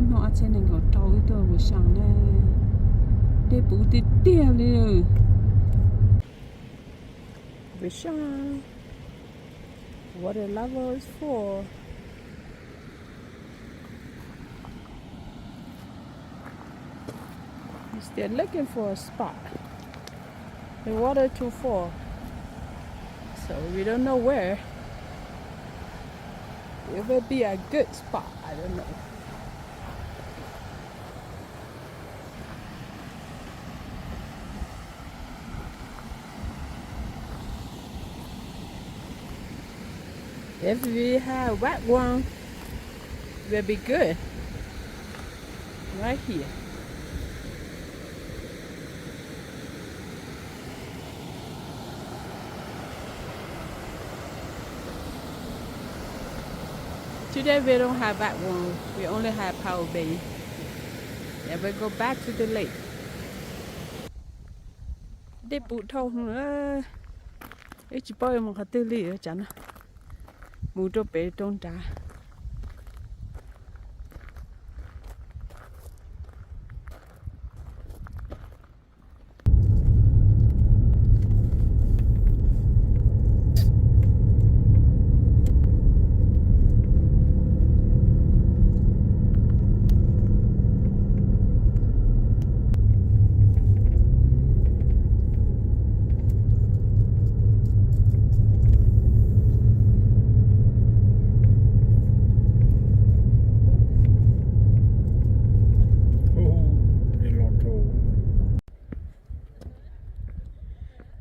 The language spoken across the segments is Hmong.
No a txhiab nees nkaum rau wb tuaj Vịnh Sơn na. Dej puv tiag tiag li. Vịnh Sơn. Water level is four. We're still looking for a spot. The water too full. So we don't know where. It will be a good spot. I don't know. If we have wet one, will be good. Right here. Today we don't have that one. We only have Power Bay. Yeah, we go back to the lake. Dej puv dhau, wb tsis paub yuav mus qhov twg li, tsav no. Mus rau pem rau nrad.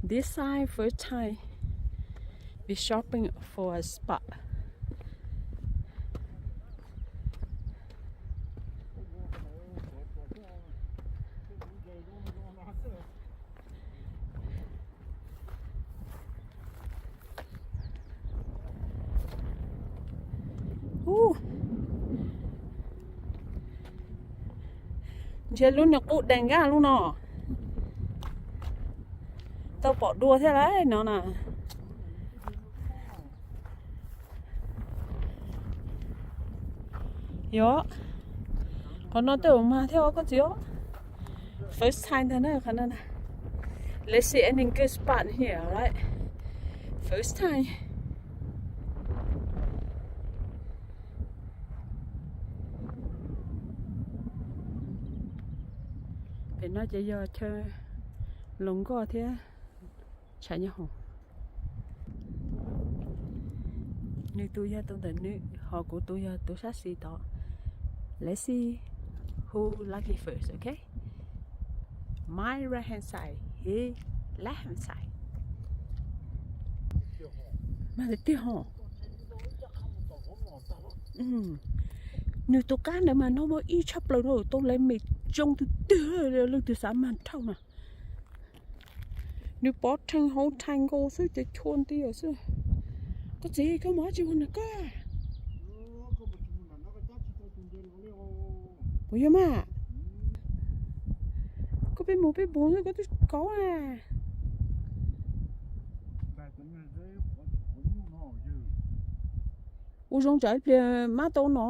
This time, first time we shopping for a spot. Ntshe lub niag qub dees nkaj lub no. Tau pom dua thiab lauj no na. Yog, qhov no twb mas thiab os koj txiv os. First time ntag na qhov no na. Let's see any good spot here, right? First time. Pem no ces yog chaw Loos Nkoj thiab Tshav Nyob Hoom. Nws tus yog tus ntawm nws, ho kuv tus yog tus sab xis tod. Let's see who lucky first, okay? My right hand side, his left hand side. Mas tiag tiag hos. Nws tus qab ntawd mas no muaj ib tshaj plaws no tau lawv me tsoo twg twg, leej twg xav mag dhau na. Nws pov rhees hauv rhees nkaus xwb ces chua nti xwb. Koj txiv, koj mus dab tsi ua nws koj? Puas yog mas? Koj peb mus peb mus xwb koj twb kauv na. Ua zoo tsam ib pliag mab tau no.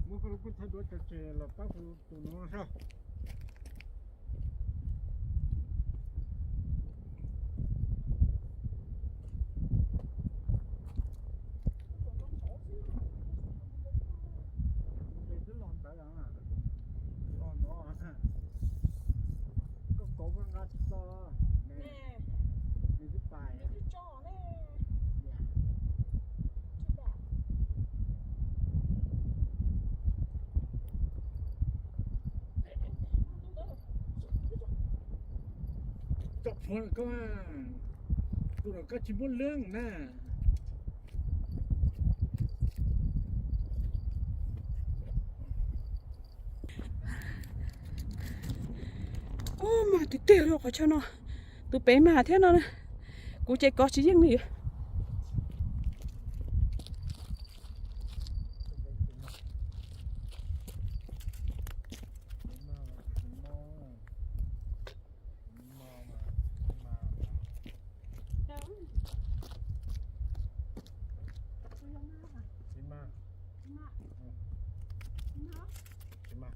Tsom phuav koj, tus no koj tsis muab lwb na. Ub, mas tiag tiag li qhov chaw no, tus pem mas thiab no, kuv ces kov tsis yeej li. Tsis mas,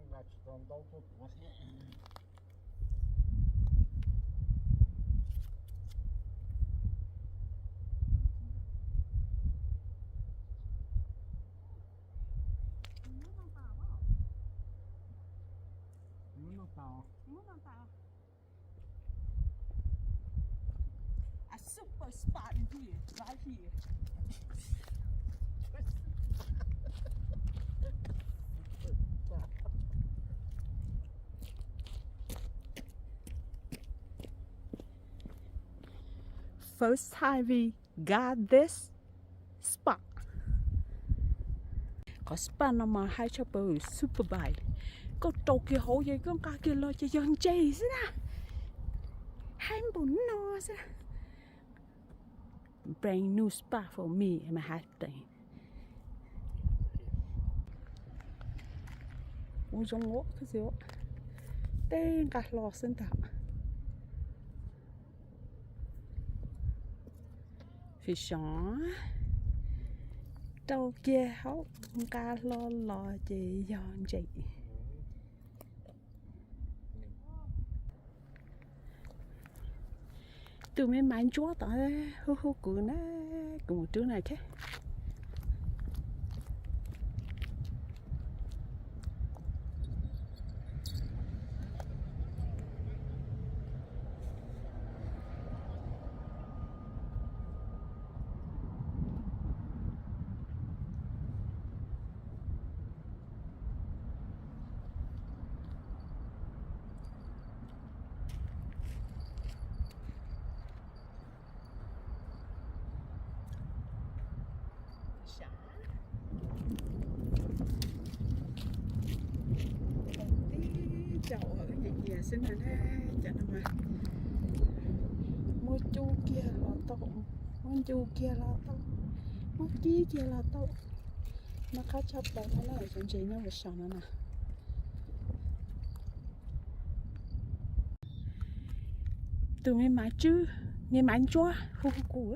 nqa tsis tau ntaub tuaj tuav thiab. A super spot in here, right here. First time we got this spot. Qhov spot no mas hais tshaj plaws super bike. Koj rau kiag hauv ces koj nqa kiag los ces yog ntses xwb na. Hais npaum no xwb. Brand new spot for me and my husband. Ua zoo ua, tej nqa hlo xwb ntag. Fij xyoos, rau kiag hauv nqa hlo los ces yog ntses. Tus me maiv ntsuab tod hu hu kuv na, kuv mus rub na thiab. Tib tsoom uas wb nyiam nyiam xwb na, cov no mas muab cub kiag los tau, muab ncu kiag los tau, muab kib kiag los tau. Noj qab tshaj plaws no na, cov ntses nyob puas xyaum no na. Tus me maiv tswb, me maiv ntsuab hu hu kuv.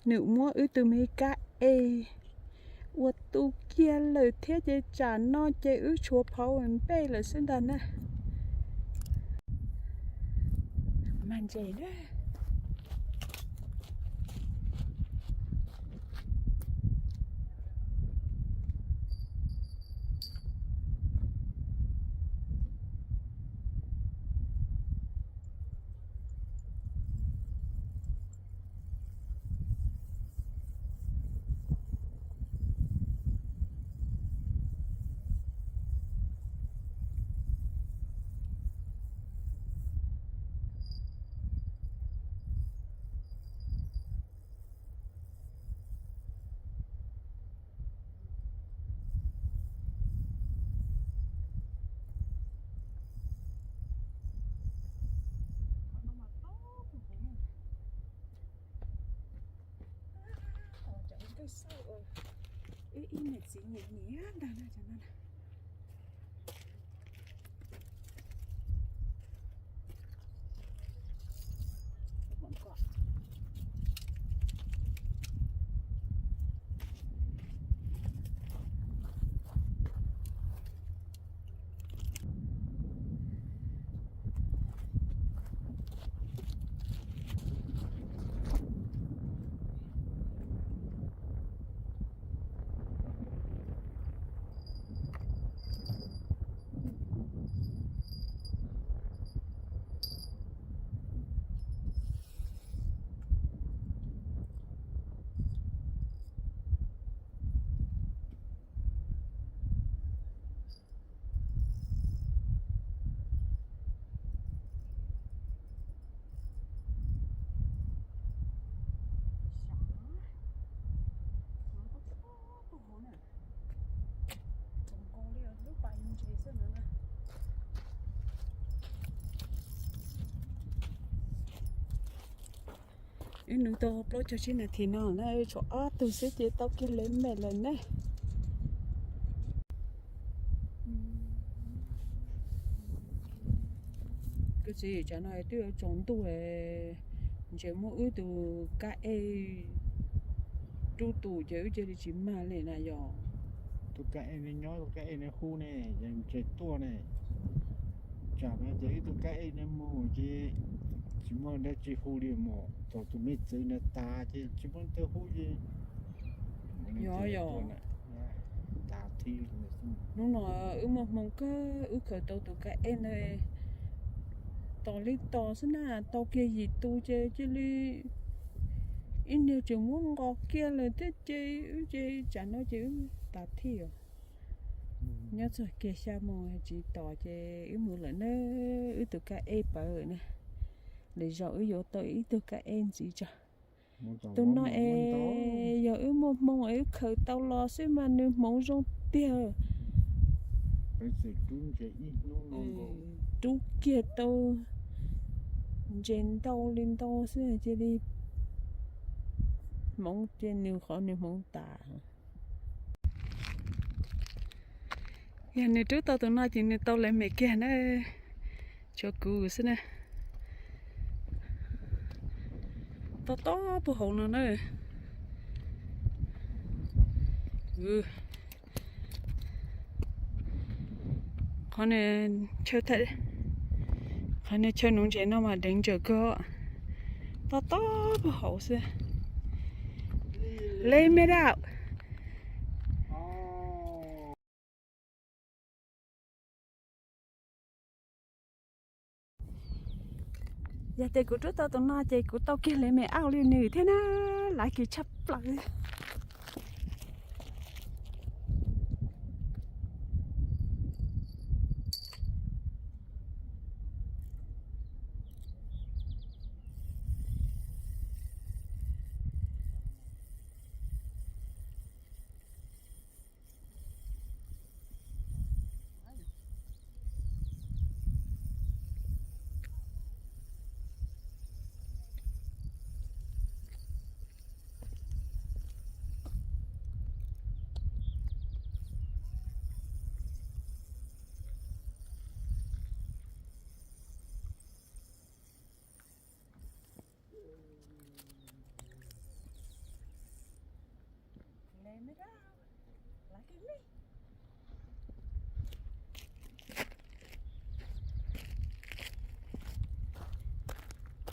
Nws muab wb tus me kab es ua tu kiag lawm thiab ces tsam no ces wb tshuav phauv npej lawm xwb ntag na. Mag ntses na. Ib niam txiv nyiam nyiam ntag na cov no na. Wb nws tau plaub caug tsib nas this no na, tshuav ob tug xwb ces tau kiag lawv mem lawm ne. Kuv txiv, tsam no twb yuav tsaus ntuj, ntshe muab wb tus kab ej rub tus ces wb cia li tsis mag li na yog. Tus kab ej ne nyob, tus kab ej ne hu ne, ces ntshe tuaj ne. Tsam no ces wb tus kab ej ne mus ces tsis muaj dab tsi hu li mus, thaum tus me txwv ntawd tas ces tsis muaj leej twg hu li. Yog yog. Hnub no wb muaj hmoo kawg, wb khaws tau tus kab ej ntawd tos li tos xwb na, tau kiag yim tus ces cia li ib niag tseem muab nqos kiag lawm thiab ces wb ces tsam no ces wb tas thij os. Nyob txog kiag xya moos tsis tos ces wb mus lawm na, wb tus kab ej pawv na. Lwm zaus wb yuav tau ib tug kab ej ntxiv tso. Tus no es yog wb muaj hmoo es wb khaws tau los xwb mas nws hmoov zoo tiag. Rub kiag tau ntses ntau li ntau xwb cia li hmoov ces nws qhov nws hmoov tas. Yog nws rub tau tus no ces nws tau lawv mem kiag na. Tshuav kuv xwb na. Tob tob puag hauv no na. Qhov, qhov niag chaw nuv ntses no mas deev ntsaws kawg, tob tob puag hauv xwb. Let me out. Yog tias kuv rub tau tus no ces kuv tau kiag let me out li nws thiab na, lav kiv tshaj plaws.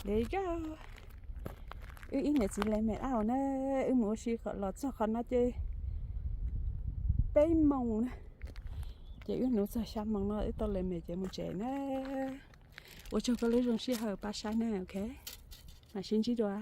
There you go. Wb ib niam txiv lawv mem au na, wb mus ua si los txog qhov no ces peb moos na, ces wb nuv txog xya moos no wb tau lawv mem ces mus tsev na. Ua tsaug koj lub zoo sij hawm pab saib na, ok, mam sib ntsib dua.